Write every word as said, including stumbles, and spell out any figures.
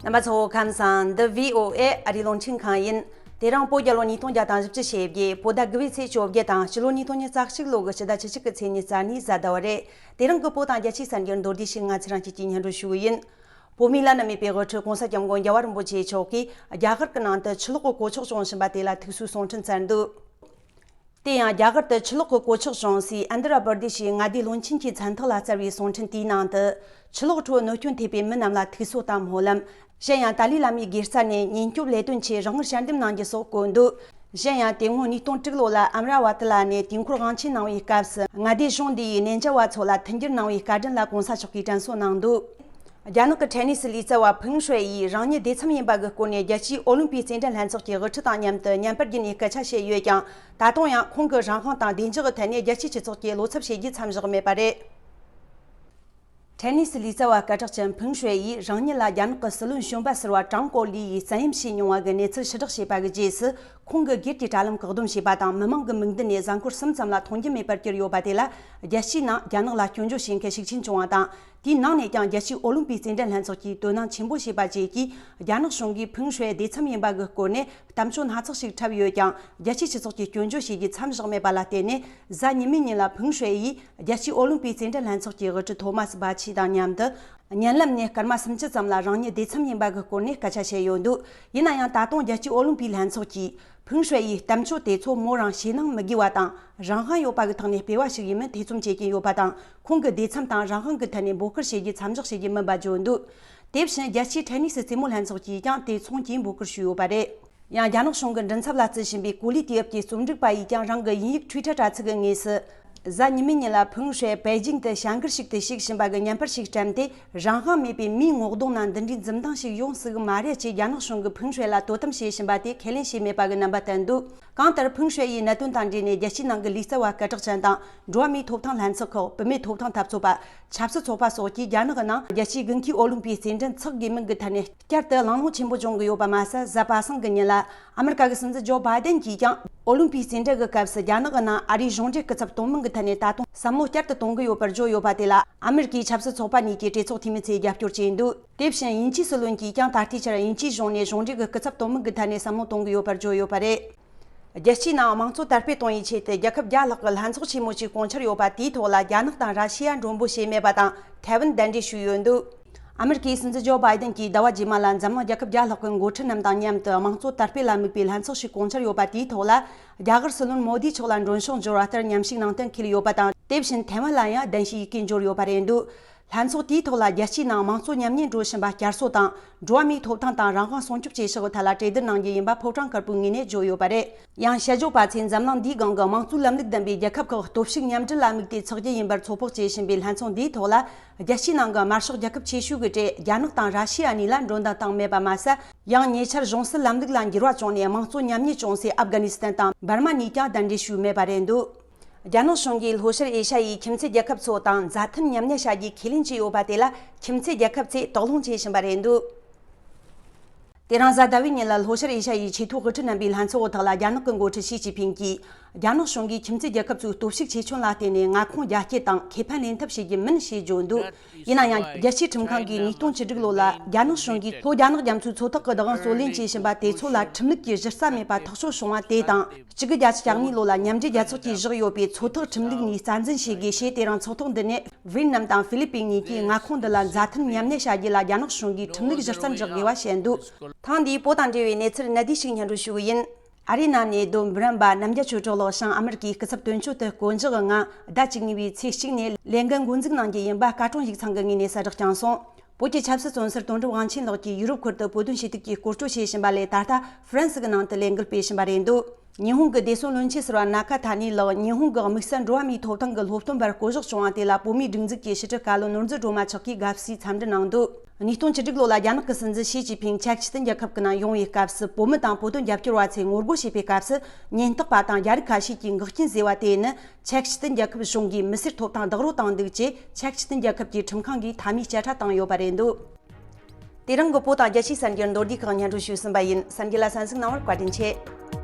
རྣམ་པ་ཚོ་ཁམས་བཟང་། འདི་བྷི་ཨོ་ཨེ་ཨ་རིའི་རླུང་འཕྲིན་ཁང་ཡིན། དེ་རིང་བོད་རྒྱལ་ལོ་ཉིས་སྟོང་བརྒྱ་དང་བཞི་བཅུ་ཞེ་བརྒྱད། བོད་ཟླ་དགུ་པའི་ཚེས་བཅོ་བརྒྱད་དང་། སྤྱི་ལོ་ཉིས་སྟོང་ཉི་ཤུ་རྩ་གཅིག་ལོ་གི་ཕྱི་ཟླ་བཅུ་གཅིག་གི་ཚེས་ཉི་ཤུ་རྩ་གཉིས་གཟའ་ཟླ་བ་རེད། དེ་རིང་གི་བོད་དང་རྒྱལ་སྤྱིའི་གསར་འགྱུར་མདོར་བསྡུས་ཤིག་ང་ཚོ་རང་སྐྱིད་ཀྱིས་སྙན་སྒྲོན་ཞུ་གི་ཡིན། བོད་མིའི་བླ་ན་མེད་པའི་དབུ་ཁྲིད་༸གོང་ས་༸སྐྱབས་མགོན་རྒྱལ་བ་རིན་པོ་ཆེ་མཆོག་གིས་རྒྱ་གར་གྱི་ནང་དུ་ཆུ་ལོག་གི་གོད་ཆག་བྱུང་བཞིན་པ་དེ་ལ་ཐུགས་གསོའི་གསུང་འཕྲིན་བསྩལ་འདུག། དེ་ཡང་རྒྱ་གར་དུ་ཆུ་ལོག་གི་གོད་ཆག་བྱུང་སའི་ཨན་དྷ་ར་པར་དེ་ཤི་མངའ་སྡེའི་བློན་ཆེན་གྱི་མཚན་ཐོག་ལ་བསྩལ་བའི་གསུང་འཕྲིན་དེའི་ནང་དུ། ཆུ་ལོག་ཁྲོད་གནོད་སྐྱོན་ཐེབས་པའི་མི་རྣམས་ལ་ཐུགས་གསོ་དང་སྨོན་ལམ། གཞན་ཡང་ཏཱ་ལའི་བླ་མའི་དགེ་རྩ་ནས་ཉེན་སྐྱོབ་ལས་དོན་ཆེད་རང་དབར་ཞལ་འདེབས་གནང་རྒྱུ་སོགས་བཀོད་འདུག། གཞན་ཡང་དེ་སྔོན་ཉིས་སྟོང་དྲུག་ལོ་ལ་ཨམ་ར་བ་ཏི་ལ་ནས་དུས་འཁོར་དབང་ཆེན་གནང་བའི་སྐབས་སུ་མངའ་སྡེ་གཞུང་འདི་ཡི་གནས་མཇལ་བ་ཚོ་ལ་མཐུན་འགྱུར་གནང་བའི་བཀའ་དྲིན་ལ་༸གོང་ས་མཆོག་གིས་དྲན་གསོ་གནང་འདུག། རྒྱ་ནག་གི་ཊེ་ནི་སི་ལུས་རྩལ་བ་ཕུང་ཧྲེ་ཡིས་རང་ཉིད་སྡེ་ཚན་ཡིན་པ་གི་སྐོར་ནས་རྒྱལ་སྤྱིའི་ཨོ་ལིམ་པིའི་རྩེད་འགྲན་ལྷན་ཚོགས་ཀྱི་དབུ་ཁྲིད་དང་མཉམ་དུ་བརྙན་པར་བརྒྱུད་ནས་སྐད་ཆ་བཤད་ཡོད་ཀྱང་། ད་དུང་ཡང་ཁོང་གི་རང་དབང་དང་བདེ་འཇགས་ཀྱི་ཐད་ནས་རྒྱལ་སྤྱིའི་སྤྱི་ཚོགས་ཀྱིས་བློ་འཚབ་བྱེད་རྒྱུ་མཚམས་བཞག་མེད་པ་རེད། ཊེ་ནི་སི་ལུས་རྩལ་བ་སྐད་གྲགས་ཅན་ཕུང་ཧྲེ་ཡིས་རང་ཉིད་ལ་རྒྱ་ནག་གི་སྲིད་བློན་གཞོན་པ་ཟུར་པ་ཀྲང་ཀོ་ལི་ཡིས་བཙན་གཡེམ་བྱས་མྱོང་བ་གི་གནས་ཚུལ་ཕྱིར་བསྒྲགས་བྱས་པ་གི་རྗེས་སུ། ཁོང་གི་སྒེར་གྱི་དྲ་ལམ་བཀག་སྡོམ་བྱས་པ་དང་། མི་མང་གི་མིག་མདུན་ནས་གཟའ་འཁོར་གསུམ་ཙམ་ལ་མཐོང་རྒྱུ་མེད་པར་གྱུར་ཡོད་པ་དེ་ལ། རྒྱལ་སྤྱིའི་ནང་རྒྱ་ནག་ལ་སྐྱོན་བརྗོད་བྱེད་མཁན་ཤུགས་ཆེན་བྱུང་བ་དང་། དེའི་ནང་ནས་ཀྱང་རྒྱལ་སྤྱིའི་ཨོ་ལིམ་པིའི་རྩེད་འགྲན་ལྷན་ཚོགས་ཀྱིས་དོ་སྣང་ཆེན་པོ་བྱས་པ་བཅས་ཀྱིས། རྒྱ་ནག་གཞུང་གིས་ཕུང་ཧྲེ་སྡེ་ཚན་ཡིན་པ་གི་སྐོར་ནས་གཏམ་བརྗོད་སྣ་ཚོགས་ཤིག་འཁྲབ་ཡོད་ཀྱང་། རྒྱལ་སྤྱིའི་སྤྱི་ཚོགས་ཀྱིས་སྐྱོན་བརྗོད་བྱེད་རྒྱུ་མཚམས་བཞག་མེད་པ་ལ་བརྟེན་ནས། གཟའ་ཉི་མའི་ཉིན་ལ་ཕུང་ཧྲེ་ཡིས་རྒྱལ་སྤྱིའི་ཨོ་ལིམ་པིའི་རྩེད་འགྲན་ལྷན་ཚོགས་ཀྱི་དབུ་ཁྲིད་ཐོ་མ་སི་བྷ་ཆི་དང་མཉམ་དུ། བརྙན་ལམ་ནས་སྐར་མ་སུམ་ཅུ་ཙམ་ལ་རང་ཉིད་སྡེ་ཚན་ཡིན་པ་གི་སྐོར་ནས་སྐད་ཆ་བཤད་ཡོད་འདུག། ཡིན་ན་ཡང་ད་དུང་རྒྱལ་སྤྱིའི་ཨོ་ལིམ་པིའི་ལྷན་ཚོགས་ཀྱིས་ཕུང་ཧྲེ་ཡི་གཏམ་བརྗོད་དེ་ཚོ་མོ་རང་ཞེད་སྣང་མི་དགོས་པ་དང་། རང་དབང་ཡོད་པ་གི་ཐོག་ནས་སྤེལ་བ་ཞིག་ཡིན་མིན་ཐེ་ཚོམ་བྱེད་ཀྱིན་ཡོད་པ་དང་། ཁོང་གི་སྡེ་ཚན་དང་རང་དབང་གི་ཐད་ནས་འབོད་སྐུལ་བྱེད་རྒྱུ་མཚམས་འཇོག་བྱེད་རྒྱུ་མིན་པ་བརྗོད་འདུག། དེ་བཞིན་རྒྱལ་སྤྱིའི་ཊེ་ནི་སི་རྩེད་མོ་ལྷན་ཚོགས་ཀྱིས་ཀྱང་དེ་མཚུངས་ཀྱིས་འབོད་སྐུལ་ཞུས་ཡོད་པ་རེད། ཡང་རྒྱ་ནག་གཞུང་གི་མགྲིན་ཚབ་ལ་བརྩི་བཞིན་པའི་གོ་ལའི་ཏི་ཨབ་ཀྱི་རྩོམ་སྒྲིག་པ་ཡིས་ཀྱང་རང་གི་དབྱིན་ཡིག་ཊུའི་ཊར་དྲ་ཚིགས་ཀྱི་ངོས་སུ། གཟའ་ཉི་མའི་ཉིན་ལ་ཕུང་ཧྲེ་པེ་ཅིང་དུ་བྱ་འགུལ་ཞིག་ཏུ་ཞུགས་བཞིན་པ་གི་བརྙན་པར་ཞིག་བཀྲམ་སྟེ། རང་དབང་མེད་པའི་མིའི་ངོ་གདོང་ན་འདི་འདྲའི་འཛུམ་མདངས་ཤིག་ཡོང་སྲིད་གི་མ་རེད་ཅེས་རྒྱ་ནག་གཞུང་གིས་ཕུང་ཧྲེ་ལ་དོ་དམ་བྱེད་བཞིན་པ་དེ་ཁས་ལེན་བྱས་མེད་པ་གི་རྣམ་པ་བསྟན་འདུག། གང་ལྟར་ཕུང་ཧྲེ་ཡིས་གནད་དོན་དང་འབྲེལ་ནས་རྒྱལ་སྤྱིའི་ནང་གི་ལུས་རྩལ་བ་སྐད་གྲགས་ཅན་དང་། འགྲོ་བ་མིའི་ཐོབ་ཐང་ལྷན་ཚོགས་ཁག་བུད་མེད་ཐོབ་ཐང་འཐབ་རྩོད་པ། ཆབ་སྲིད་ཚོགས་པ་སོགས་ཀྱིས་རྒྱ་ནག་གི་ནང་རྒྱལ་སྤྱིའི་དགུན་ཁའི་ཨོ་ལིམ་པིའི་རྩེད་འགྲན་འཚོགས་དགོས་མིན་གྱི་ཐད་ནས་བསྐྱར་དུ་གླེང་སློང་ཆེན་པོ་བྱུང་གི་ཡོད་པ་མ་ཟད། གཟའ་པ་སངས་ཀྱི་ཉིན་ལ་ཨ་མི་རི་ཀ་གི་སྲིད་འཛིན་ཇོ་བྷའི་ཏན་གྱིས་ཀྱང་ཨོ་ལིམ་པིའི་རྩེད་འགྲན་གྱི་སྐབས་སུ་རྒྱ་ནག་གི་ནང་ཨ་རིའི་གཞུང་འབྲེལ་སྐུ་ཚབ་གཏོང་མིན་གྱི་ཐད་ནས་ད་དུང་བསམ་བློ་བསྐྱར་དུ་གཏོང་གི་ཡོད་པར་བརྗོད་ཡོད་པ་དེ་ལ། ཨ་མི་རི་ཀའི་ཆབ་སྲིད་ཚོགས་པ་གཉིས་ཀྱི་གྲོས་ཚོགས་འཐུས་མི་ཚོས་རྒྱབ་སྐྱོར་བྱས་འདུག། དེ་བཞིན་དབྱིན་ཇིའི་སྲིད་བློན་གྱིས་ཀྱང་ད་ལྟའི་ཆར་དབྱིན་ཇིའི་གཞུང་ནས་གཞུང་འབྲེལ་གྱི་སྐུ་ཚབ་གཏོང་མིན་གྱི་ཐད་ནས་བསམ་བློ་གཏོང་གི་ཡོད་པར་བརྗོད་ཡོད་པ་རེད། རྒྱལ་སྤྱིའི་ནང་དམངས་གཙོ་དར་སྤེལ་གཏོང་བའི་ཆེད་དུ་རྒྱལ་ཁབ་བརྒྱ་ལྷག་གི་ལྷན་ཚོགས་ཆེན་མོ་ཞིག་གོང་ཆར་ཡོད་པ་དེའི་ཐོག་ལ། རྒྱ་ནག་དང་ར་ཤི་ཡ་མགྲོན་པོ་བྱས་མེད་པ་དང་། ཐའེ་ཝན་གདན་འདྲེན་ཞུས་ཡོད་འདུག། ཨ་མི་རི་ཀའི་སྲིད་འཛིན་ཇོ་བྷའི་ཏན་གྱིས་ཟླ་བ་རྗེས་མ་ལ་འཛམ་གླིང་རྒྱལ་ཁབ་བརྒྱ་ལྷག་གི་འགོ་ཁྲིད་རྣམས་དང་མཉམ་དུ་དམངས་གཙོ་དར་སྤེལ་ལ་དམིགས་པའི་ལྷན་ཚོགས་ཤིག་གོང་ཆར་ཡོད་པ་དེའི་ཐོག་ལ། རྒྱ་གར་སྲིད་བློན་མོ་དི་མཆོག་ལ་མགྲོན་ཤོག་འབྱོར་བ་ལྟར་མཉམ་ཞུགས་གནང་གཏན་འཁེལ་ཡོད་པ་དང་། དེ་བཞིན་ཐའེ་ཝན་ལ་ཡང་གདན་ཞུའི་ཡི་གེ་འབྱོར་ཡོད་པ་རེད་འདུག། ལྷན་ཚོགས་དེའི་ཐོག་ལ་རྒྱལ་སྤྱིའི་ནང་དམངས་གཙོ་ཉམས་ཉེས་འགྲོ་བཞིན་པ་བསྐྱར་གསོ་དང་། འགྲོ་བ་མིའི་ཐོབ་ཐང་དང་རང་དབང་སྲུང་སྐྱོབ་བྱེད་ཕྱོགས་ཐད་ལ་གྲོས་བསྡུར་གནང་རྒྱུ་ཡིན་པ་ཕོ་བྲང་དཀར་པོའི་ངོས་ནས་བརྗོད་ཡོད་པ་རེད། ཡང་དཔྱད་བརྗོད་པ་ཚོས་འཛམ་གླིང་འདིའི་སྒང་གི་དམངས་གཙོའི་ལམ་ལུགས་ལྡན་པའི་རྒྱལ་ཁབ་ཁག་སྟོབས་ཤུགས་མཉམ་འབྲེལ་ལ་དམིགས་ཏེ་འཚོགས་རྒྱུ་ཡིན་པར་ཚོད་དཔག་བྱེད་བཞིན་པའི་ལྷན་ཚོགས་འདིའི་ཐོག་ལ། རྒྱལ་སྤྱིའི་ནང་གི་དམར་ཤོག་རྒྱལ་ཁབ་ཆེ་ཤོས་ཀྱི་གྲས་རྒྱ་ནག་དང་ར་ཤི་ཡ་གཉིས་ལ་མགྲོན་བརྡ་བཏང་མེད་པ་མ་ཟད། ཡང་ཉེ་ཆར་གཞུང་སྲིད་ལམ་ལུགས་ལ་འགྱུར་བ་བྱུང་ནས་དམངས་གཙོ་ཉམས་ཉེས་བྱུང་སའི་ཨབ་གྷ་ནི་སི་ཐན་དང་འབར་མ་གཉིས་ཀྱང་གདན་འདྲེན་ཞུས་མེད་པ་རེད་འདུག། རྒྱ་ནག་གཞུང་གིས་ལྷོ་ཤར་ཨེ་ཤ་ཡའི་ཁྱིམ་མཚེས་རྒྱལ་ཁབ་ཚོ་དང་མཛའ་མཐུན་མཉམ་གནས་བྱ་རྒྱུའི་ཁས་ལེན་བྱས་ཡོད་པ་དེ་ལ་ཁྱིམ་མཚེས་རྒྱལ་ཁབ་ཚོས་དོགས་སློང་བྱེད་བཞིན་པ་རེད་འདུག། དེ་རིང་གཟའ་ཟླ་བའི་ཉིན་ལ་ལྷོ་ཤར་ཨེ་ཤ་ཡའི་ཆེས་མཐོའི་དབུ་ཁྲིད་རྣམ་པའི་ལྷན་ཚོགས་འོག་ཐོག་ལ་རྒྱ་ནག་གི་འགོ་ཁྲིད་ཞི་ཅིན་ཕིང་གིས། རྒྱ་ནག་གཞུང་གིས་ཁྱིམ་མཚེས་རྒྱལ་ཁབ་ཚོའི་སྟོབས་ཤུགས་ཆེ་ཆུང་ལ་བརྟེན་ནས་མངའ་ཁོངས་རྒྱ་སྐྱེད་དང་ཁེ་ཕན་ལེན་ཐབས་བྱེད་རྒྱུ་མིན་ཞེས་བརྗོད་འདུག། ཡིན་ན་ཡང་། རྒྱལ་སྤྱིའི་ཁྲིམས་ཁང་གིས་ཉིས་སྟོང་བཅུ་དྲུག་ལོ་ལ་རྒྱ་ནག་གཞུང་གིས་ལྷོ་རྒྱ་ནག་རྒྱ་མཚོའི་མཚོ་ཐོག་གི་བདག་དབང་རྩོད་ལེན་བྱེད་བཞིན་པ་དེ་ཚོ་ལ་ཁྲིམས་ལུགས་ཀྱི་གཞི་རྩ་མེད་པ་ཐག་གཅོད་བྱུང་བ་དེ་དང་། གཅིག་དགུ་བརྒྱད་ཅུ་གྱ་གཉིས་ལོ་ལ་མཉམ་འབྲེལ་རྒྱལ་ཚོགས་ཀྱིས་བཞག་ཡོད་པའི་མཚོ་ཐོག་ཁྲིམས་ལུགས་གཉིས་རྩ་འཛིན་བྱེད་དགོས་ཞེས། དེ་རིང་ཚོགས་ཐོག་འདི་ནས་ཝེ་ཏི་ནམ་དང་ཧྥི་ལི་པིན་གཉིས་ཀྱིས་མངའ་ཁོངས་འདི་ལ་མཛའ་མཐུན་མཉམ་གནས་བྱ་རྒྱུ་ལ་རྒྱ་ནག་གཞུང་གིས་ཁྲིམས་ལུགས་གཞི་རྩར་འཇོག་དགོས་པ་བཤད་འདུག། ཐེངས་འདིའི་བོད་དང་འབྲེལ་བའི་གནས་ཚུལ་གནད་བསྡུས་ཤིག་སྙན་སྒྲོན་ཞུ་གི་ཡིན། ཨ་རིའི་ནང་ནས་རྡོ་འབུམ་རམས་པ་རྣམ་རྒྱལ་ཆོས་གྲགས་ལགས་བྱང་ཨ་མི་རི་ཀའི་སྐུ་ཚབ་དོན་གཅོད་དུ་བསྐོ་འཇོག་གི་ངང་ཟླ་བཅུ་གཉིས་པའི་ཚེས་གཅིག་ནས་ལས་འགན་འགོ་འཛུགས་གནང་རྒྱུ་ཡིན་པ་སྐར་གྲངས་ཡིག་ཚང་གི་ངོས་ནས་གསལ་བསྒྲགས་བསྐྱངས་སོང་། བོད་ཀྱི་ཆབ་སྲིད་བཙོན་ཟུར་དོན་གྲུབ་དབང་ཆེན་ལགས་ཀྱིས་ཡུ་རོབ་ཁུལ་དུ་བོད་དོན་ཞུ་གཏུག་གི་སྐོར་སྐྱོད་བྱེད་བཞིན་པ་ལས། ད་ལྟ་ཧྥ་རན་སི་གི་ནང་དུ་ལས་འགུལ་སྤེལ་བཞིན་པ་རེད་འདུག། ཉི་ཧོང་གི་བདེ་སྲུང་བློན་ཆེན་ཟུར་པ་ན་ཀ་ཐ་ནི་ལགས་ཉི་ཧོང་གི་དམིགས་བསལ་འགྲོ་བ་མིའི་ཐོབ་ཐང་གི་སློབ་སྟོན་པར་བསྐོ་གཞག་བྱུང་བ་དེ་ལ་བོད་མིའི་སྒྲིག་འཛུགས་ཀྱི་ཕྱི་དྲིལ་བཀའ་བློན་ནོར་འཛིན་སྒྲོལ་མ་མཆོག་གིས་དགའ་བསུའི་འཚམས་འདྲི་གནང་འདུག། ཉིས་སྟོང་བཅུ་དྲུག་ལོ་ལ་རྒྱ་ནག་གི་སྲིད་འཛིན་ཞི་ཅིན་ཕིང་ཅེག་སི་ཏན་རྒྱལ་ཁབ་ཀྱི་ནང་ཡོང་བའི་སྐབས་སུ། བོད་མི་དང་བོད་དོན་རྒྱབ་སྐྱོར་བ་ཚོས་ངོ་རྒོལ་བྱེད་པའི་སྐབས་སུ། ཉེན་རྟོག་པ་དང་རྒྱ་རིགས་ཁ་ཤས་ཀྱིས་འགོག་རྐྱེན་བཟོས་པ་དེ་ནི། ཅེག་སི་ཏན་རྒྱལ་ཁབ་གཞུང་གིས་མི་སེར་ཐོབ་ཐང་བདག་རོགས་བཏང་འདུག་ཅེས། ཅེག་སི་ཏན་རྒྱལ་ཁབ་ཀྱི་ཁྲིམས་ཁང་གིས་མཐའ་མའི་དཔྱད་ཁྲ་བཏང་ཡོད་པ་རེད་འདུག། དེ་རིང་གི་བོད་དང་རྒྱལ་སྤྱིའི་གསར་འགྱུར་མདོར་བསྡུས་ཁག་སྙན་སྒྲོན་ཞུས་ཟིན་པ་ཡིན། གསར་འགྱུར་ལ་གསན་གཟིགས་གནང་བར་བཀའ་དྲིན་ཆེ།